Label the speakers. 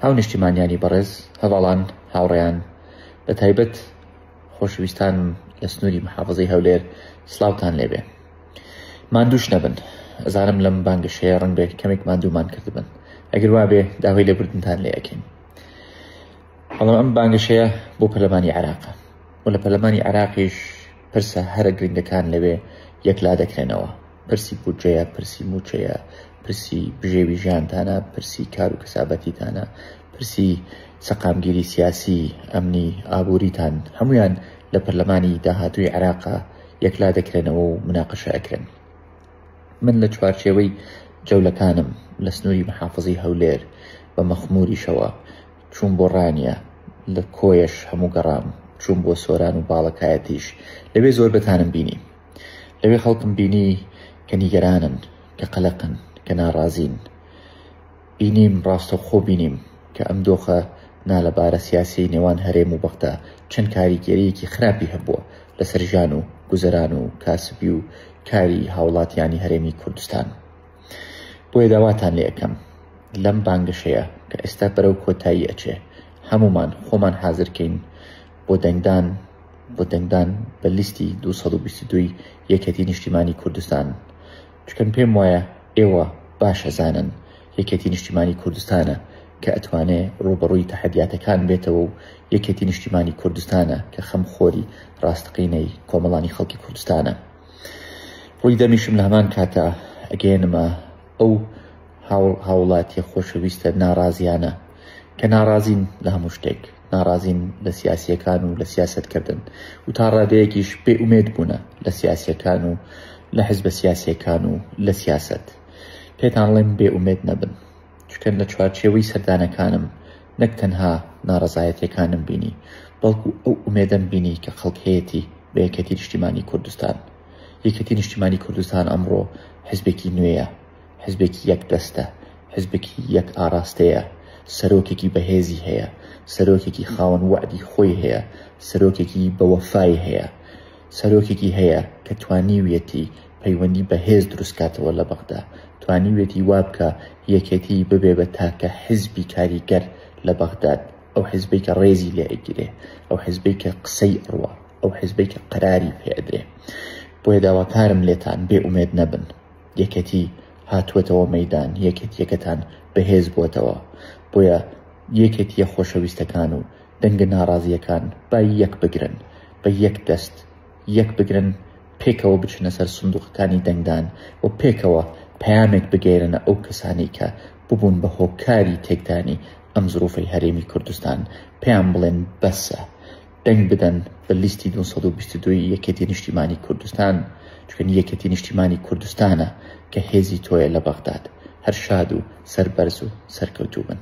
Speaker 1: هاونیشتیمانیانی بەڕێز، هەڤاڵان، هاوڕێیان، بە تایبەت خۆشەویستانم لە سنووری محافزەی هەولێر، سڵاوتان لێبێ. ماندووش نەبن، ئەزانم لەم بانگەشەیە ڕەنگبێ کەمێک ماندوومان کردبن، ئەگەر وابێ داوای لێبوردنتان لێ ئەکەین. بەڵام ئەم بانگەشەیە بۆ پەرلەمانی عێراقە و لە پەرلەمانی عێراقیش پرسە هەرە گرنگەکان لەوێ یەکلا دەکرێنەوە. پرسی بودجەیە، پرسی مووچەیە، پرسی بژێوی ژیانتانە، پرسی کار و کەسابەتیتانە، پرسی سەقامگیری سیاسی، ئەمنی، ئابووریتان، هەموویان لە پەرلەمانی داهاتووی عێراقا یەکلا دەکرێنەوە و مناقەشە ئەکرێن. من لە چوارچێوەی جەولەکانم لە سنووری محافزەی هەولێر بە مەخمووریشەوە چووم بۆ ڕانیە، لە کۆیەش هەموو گەڕام، چووم بۆ سۆران و باڵەکایەتیش، لەوێ زۆربەتانم بینی. لەوێ خەڵکم بینی کە نیگەرانن، کە قەلەقن، کە ناڕازین. بینیم، ڕاستەوخۆ بینیم کە ئەم دۆخە نالەبارە سیاسیەی نێوان هەرێم و بەغدا چەند کاریگەرییەکی خراپی هەبووە لەسەر ژیان و گوزەران و کاسبی و کاری هاوڵاتیانی هەرێمی کوردستان. بۆیە داواتان لێ ئەکەم لەم بانگەشەیە کە ئێستا بەرەو کۆتایی ئەچێ هەموومان خۆمان حازر کەین بۆ دەنگدان بۆ دەنگدان بە لیستی 222 ی یەکێتی نیشتیمانی کوردستان چکن پێم وایە ئێوە باش ئەزانن یەکێتی نیشتیمانی کوردستانە کە ئەتوانێ ڕووبەڕووی تەحەدیاتەکان بێتەوە و یەکێتی نیشتیمانی کوردستانە کە خەمخۆری ڕاستەقینەی کۆمەڵانی خەڵکی کوردستانە. ڕووی دەمیشم لە هەمان کاتا ئەگەیەنمە ئەو هاوڵاتیە خۆشەویستە ناڕازیانە کە ناڕازین لە هەموو شتێک، ناڕازین لە سیاسیەکان و لە سیاسەتکردن و تا ڕادەیەکیش بێ ئومێد بوونە لە سیاسیەکان و لە حزبە سیاسیەکان و لە سیاسەت. پێتان ڵێم بێ ئومێد نەبن، چونکە لە چوارچێوەی سەردانەکانم نەک تەنها ناڕەزایەتیەکانم بینی، بەڵکو ئەو ئومێدەم بینی کە خەڵک هەیەتی بە یەکێتی نیشتیمانی کوردستان. یەکێتی نیشتیمانی کوردستان ئەمڕۆ حزبێکی نوێیە، حزبێکی یەک دەستە، حزبێکی یەک ئاراستەیە، سەرۆکێکی بەهێزی هەیە، سەرۆکێکی خاوەن وەعدی خۆی هەیە، سەرۆکێکی بەوەفای هەیە، سەرۆکێکی هەیە کە توانیویەتی پەیوەندی بەهێز دروستکاتەوە لە بەغدا، توانیویەتی وابکا یەکێتی ببێ بە تاکە حزبی کاریگەر لە بەغداد، ئەو حزبەی کە ڕێزی لێ ئەگیرێ، ئەو حزبەی کە قسەی ئەڕوا، ئەو حزبەی کە قەراری پێ ئەدرێ. بۆیە داواکارم لێتان بێ ئومێد نەبن. یەکێتی هاتووەتەوە مەیدان، یەکێتییەکەتان بەهێز بووەتەوە. بۆیە یەکێتییە خۆشەویستەکان و دەنگە ناڕازییەکان با یەک بگرن، بە یەک دەست یەک بگرن، پێکەوە بچنە سەر سندوقەکانی دەنگدان و پێکەوە پەیامێک بگەیەننە ئەو کەسانەی کە ببوون بە هۆکاری تێکدانی ئەم زروفەی هەرێمی کوردستان، پێیان بڵێن بەسە، دەنگ بدەن بە لیستی 222 ی یەکێتی نیشتیمانی کوردستان، چونکە یەکێتی نیشتیمانی کوردستانە کە هێزی تۆیە لە بەغداد. هەر شاد و سەربەرز و سەرکەوتوو بن.